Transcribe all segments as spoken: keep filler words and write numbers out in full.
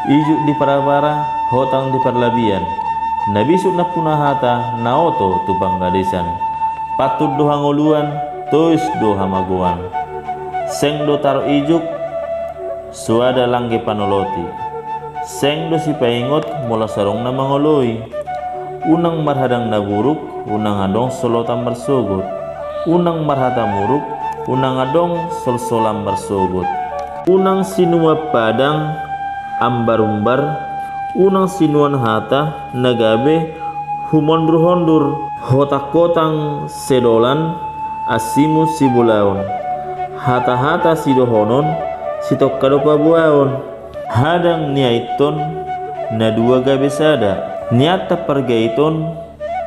Ijuk di parabara, hotang di parlabian. Na bisuk nampuna hata, na oto tu panggadesan. Patut do hangoluan, tois do hamagoan. Seng do taruk ijuk, soada langge panoloti. Seng do sipaingot, molo so adong na mangoloi. Unang marhadang na buruk, unang adong solotan marsogot. Unang marhata muruk, unang adong solsolan marsogot. Unang sinuan padang ambarumbar, unang sinuan hata na gabe humondurhondur. Hotang-hotang sedolan, ansimu sibolaon. Hata-hata sidohonon, sitongka do paboaon. Hadang niaithon, na dua gabe sada. Niattan pargaiton,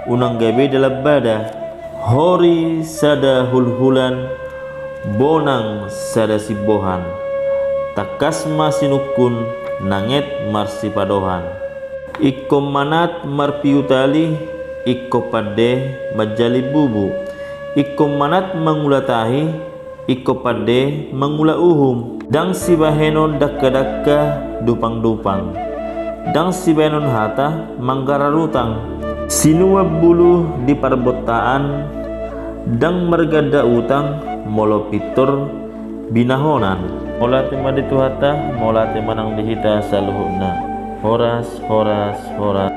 unang gabe dalan bada. Hori sada hulhulan, bonang sada simbohan. Tangkas ma sinungkun, nanget marsipadohan. Ingkon manat marpiu tali, ingkon pande manjalin bubu. Ingkon manat mangula tahi, ingkon pande mangula uhum. Ndang sibahenon dangka-dangka, dupang-dupang. Ndang sibahenon hata manggarar utang. Sinuan bulu di parbontaan, ndang marganda utang, molo pintor binahonan. Mauliate ma di Tuhanta, mauliate ma nang di hita saluhutna. Horas, horas, horas.